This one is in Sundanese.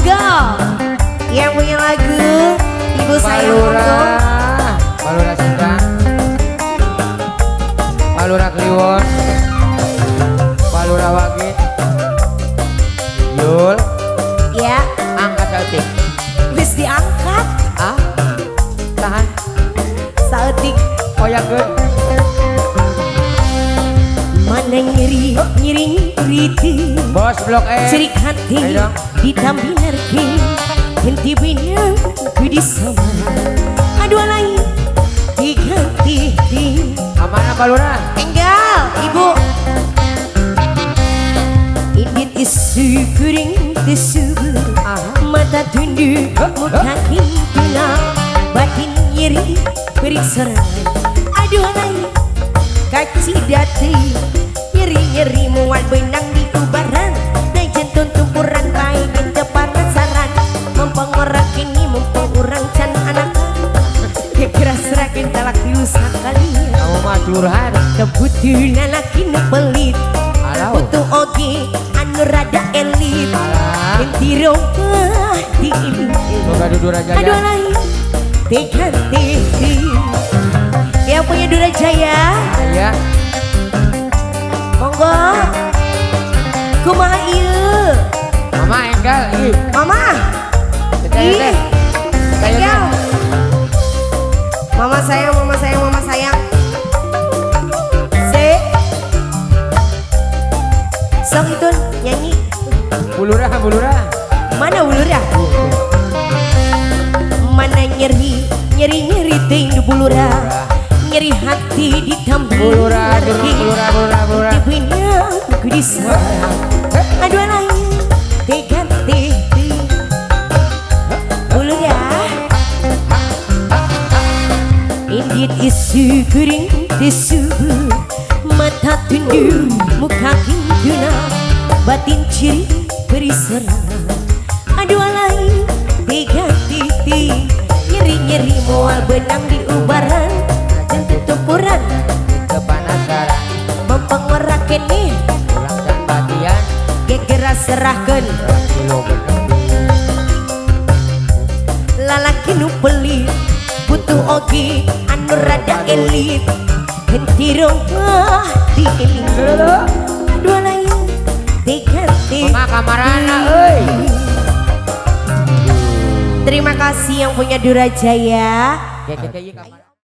Monggo. Yang punya lagu Ibu saya, monggo. Palura, Palura Sindang, Palura Kliwon, Palura Wage, Yul, Ya, angkat saeutik. Wis diangkat. Ah, tahan, Saeutik. Oyakeun. Mana nyeri nyeri nyeri. Bos Blok E. Cerik hati. Ayo dong. Ditambih narke. Henti benang ku sama. Aduh lain tiga titik. Amanah Palura. Enggal, Ibu. Indit isu kuring tersubur. Mata tunduk, muka kintuna. Batin nyeri, periksa. Aduh lain kacida teuing. Nyeri-nyeri mual benang di ubaran. Najan tumpuran baik kita penasaran. Mumpung orang kini mumpung urang can anak. Keras serakin talak sakali. Kamu mah curhat. Kebutuhan lalaki nu pelit. Alau. Butuh oge anu rada elit. Alah. Henti romah di ini. Semoga Dura Jaya. Aduh lain tekan teh. Yang punya Dura Jaya, Ya. Monggo. Kumaha ieu? Mama enggal, ih. Mama. Teh, Ih. teh. Teh, Enggal. teh. Mama sayang, mama sayang, mama sayang. Se. Sok itu nyanyi. Bulurah, bulurah. Mana bulurah? Mana nyeri, nyeri nyeri ting di bulurah. Nyeri hati ditambah Bulurah, bulurah, bulurah, bulurah. Dibina ku disana. Aduh lain tegan teh. Bulurah. Indit isu kuring tersubur. Mata tunduk, muka kintuna. Batin ciri perisera. Aduh lain tiga titik. Nyeri-nyeri mual benang di ubaran. Dan tutupuran Kepanasaran. Mempeng ora kene. Urang can batian. Gegera serahkeun. Kilo bener. Lalaki nu pelit butuh oge anu rada elit. Henti romah di eling. Dua lain tiga titik. Mama kamarana euy. Terima kasih yang punya Durajaya. Kayak kayak kamar.